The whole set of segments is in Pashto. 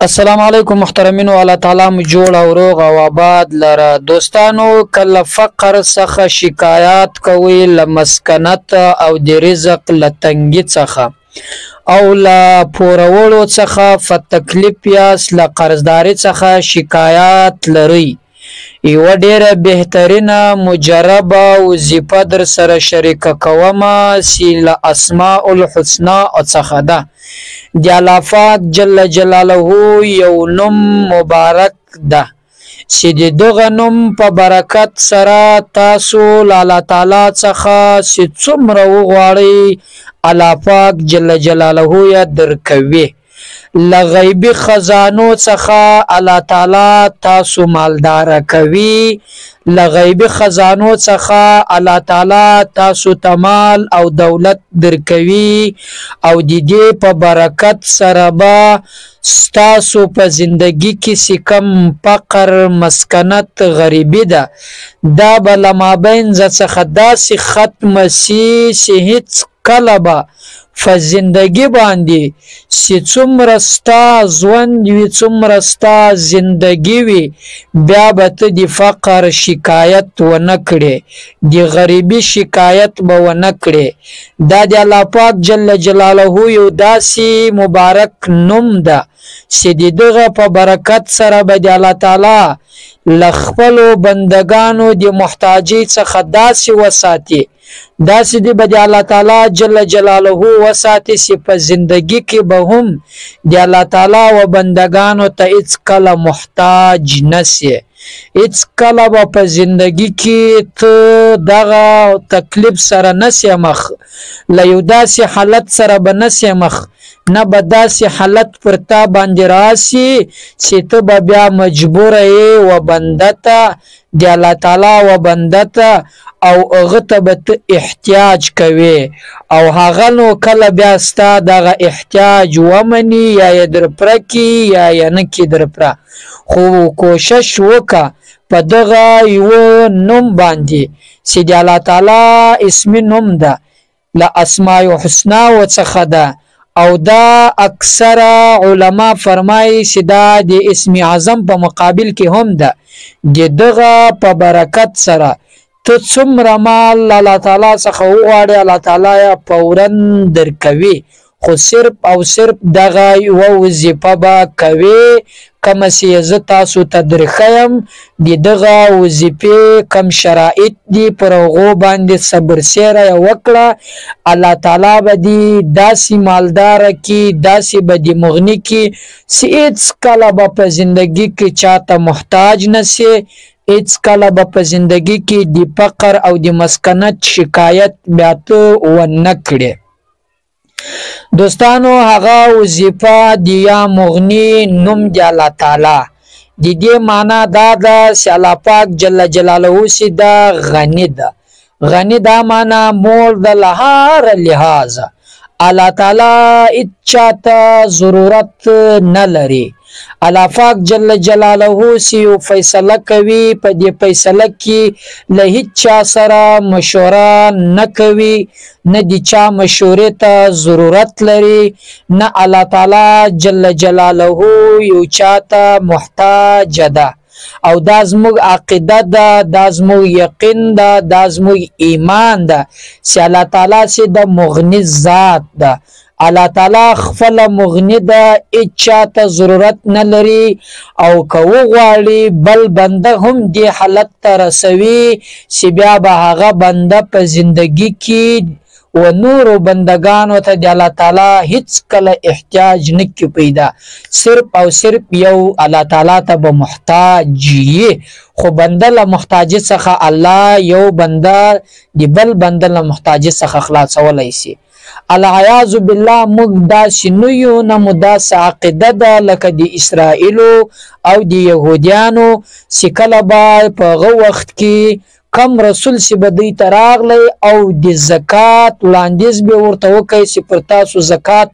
السلام علیکم محترمینو، الله تعالی مو جوړ او روغ او آباد لره. دوستانو، کله فقر څخه شکایات کوئ، له مسکنت او د رزق له تنګي څخه او له پوروړو څخه په تکلیف یاست، له قرضداري څخه شکایات لرئ، یوه ډیره بهترینه مجربه وظیفه در سره شریکه کومه چې له اسماء الحسنا څخه ده. د الله پاک جل جلاله یو نوم مبارک ده چې د دغه نوم په برکت سره تاسو له الله تعالی څخه چې څومره وغواړئ الله پاک جل جلاله یې درکوي. له غیبي خزانو څخه الله تعالی تاسو مالداره کوي، له غیبي خزانو څخه الله تعالی تاسو ته مال او دولت درکوي، او د دې په برکت سره به ستاسو په زندگی کې چې کوم فقر، مسکنت، غریبي ده، دا به له مابینځه څخه داسې ختمه سي چې هیڅ کله به په زندگی باندې چې څومره ستا ژوند وي، څومره ستا زندگی وي، بیا به ته د فقر شکایت ونه کړې، د غریبي شکایت به ونه کړې. دا د الله پاک جل جلاله یو داسې مبارک نوم ده چې د دغه په برکت سره به د الله تعالی له خپلو بندګانو د محتاجۍ څخه داسې وساتي، داسې دی به د الله تعالی جل جلاله وساتي چې په زندگی کې به هم د الله تعالی و بندګانو ته هیڅ کله محتاج نه سي. هیڅ کله به په زندگی کې ته دغه تکلیف سره نه سې مخ، له یو داسې حالت سره به نه سې مخ، نه به داسې حالت پر تا باندې راسي چې ته به بیا مجبوره یې و بنده ته، د الله تعالی و بنده ته، او هغه ته به ته احتیاج کوې، او هغه نو کله بیا ستا دغه احتیاج ومني، یا یې درپره کړي یا یې نه کړي درپره. خو کوشش وکړه په دغه یوه نوم باندې چې د الله تعالی اسمي نوم ده، له اسماء الحسنا څخه ده، او دا اکثره علما فرمایي چې دا د اسم اعظم په مقابل کې هم ده. د دغه په برکت سره ته څومره مال له الله تعالی څخه وغواړې، الله تعالی یې فوراً درکوي. خو صرف او صرف دغه یوه وظیفه به کوې کومه چې زه تاسو ته درښیم. د دغه وظیفې کوم شرایط دي پر هغو باندې صبرسېره یې وکړه، الله تعالی به دې داسې مالداره کړي، داسې به دې مغني کړي چې هېڅکله به په زندګي کې چاته محتاج نه سې، هېڅکله به په زندګي کې د فقر او د مسکنت شکایت بیا ته ونه کړې. دوستانو، هغه وظیفه د یا مغني نوم د الله تعالی، د دې معنا دا ده چې الله پاک جل جلاله چې دا غني ده. غني دا معنا مور ده له هر لحاظه، الله تعالی هیچا ته ضرورت نه لري. الله پاک جل جلاله چې یو فیصله کوي، په دې فیصله کې له هیچا سره مشوره نه کوي، نه د چا مشورې ته ضرورت لري، نه الله تعالی جل جلاله یو چا ته محتاج ده. او دا زموږ عقیده ده، دا زموږ یقین ده، دا زموږ ایمان ده چې الله تعالی چې د مغني ذات ده. الله تعالی خپله مغني ده، هیچا ته ضرورت نه لري، او که وغواړي بل بنده هم دې حالت ته رسوي چې بیا به هغه بنده په زندګي کې و نورو بندگانو ته د الله تعالی هیڅ کله احتیاج نه کړي پیدا. صرف او صرف یو الله تعالی ته به محتاج یې، خو بنده له محتاجي څخه الله یو بنده د بل بنده له محتاجي څخه خلاصولی سي. العیاذ بالله، موږ داسې نه یو، نه مو داسې عقیده ده لکه د اسرائیلو او د یهودیانو چې کله به په هغه وخت کې کم رسول چې به دوی ته راغلی او د زکات وړاندیز به ورته وکړي چې پر تاسو زکات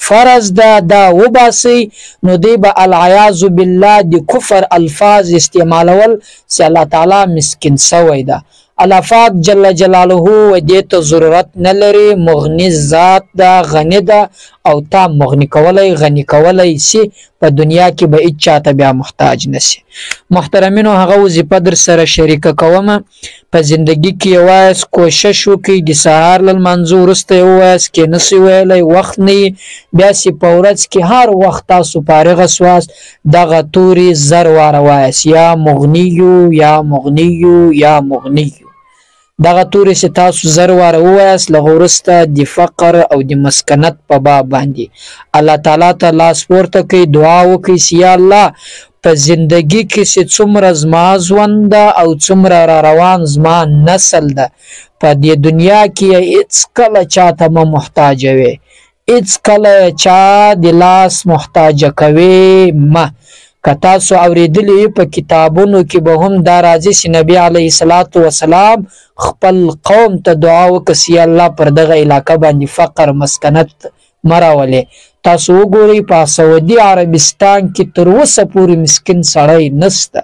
فرض ده، دا وباسئ، نو دوی به العیاذ بالله د کفر الفاظ استعمالول چې الله تعالی مسکین سوی ده. الله پاک جل جلاله و دې ته ضرورت نه لري، مغني ذات ده، غني ده، او تا مغني کولی، غني کولی سي. په دنیا کې به هیچا ته بیا محتاج نسی. محترمینو، هغه وظیفه در سره شریکه کومه. په زندگی کې وایاست، کوشش وکړئ د سهار له لمانځه وروسته یې ووایاست، کې نسی ویلی وخت نه وي، بیا سي په ورځ کې هر وخت تاسو فارغه سواست دغه توري 1000 واره وایاست، یا مغنیو، یا مغنیو، یا مغنیو. دغه توري چې تاسو 1000 واره ووایاست، له هغه وروسته د فقر او د مسکنت په باب باندې الله تعالی ته لاس پورته کړئ، دعا وکړئ چې یا الله په زندگی کې چې څومره زما ژوند ده او څومره را روان زما نسل ده، په دې دنیا کې هیڅکله چاته مه محتاجوې، هیڅکله چا د لاس محتاجه کوې مه. که تاسو اورېدلي وي په کتابونو کې به هم دا راځي چې نبي علیه الصلاة والسلام خپل قوم ته دعا وکړه چې یا الله پر دغه علاقه باندې فقر مسکنت مه راولې. تاسو وګورئ په سعودي عربستان کې تر اوسه پورې مسکین سړی نسته.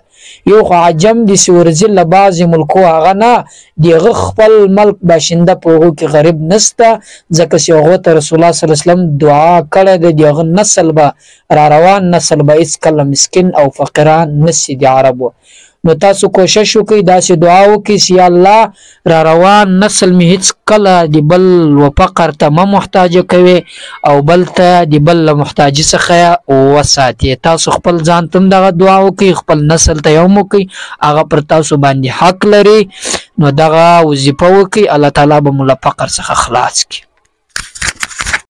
یو خو عجم دي چې ورځي له بعضې ملکو، هغه نه د هغه خپل ملک باشنده په هغو کې غریب نسته، ځکه چې هغو ته رسول الله صلی الله علیه وسلم دعا کړې ده، د هغه نسل به را روان نسل به هېڅکله مسکین او فقیران نسي د عربو. نو تاسو کوشش وکړئ داسې دعا وکړئ چې یا الله را روان نسل مې هېڅکله د بل و فقر ته مه محتاجه کوې او بل ته د بل له محتاجي څخه وساتې. تاسو خپل ځان ته هم دغه دعا وکړئ، خپل نسل ته یې هم وکړئ، هغه پر تاسو باندې حق لري. نو دغه وظیفه وکړئ، الله تعالی به مو له فقر څخه خلاص کړي.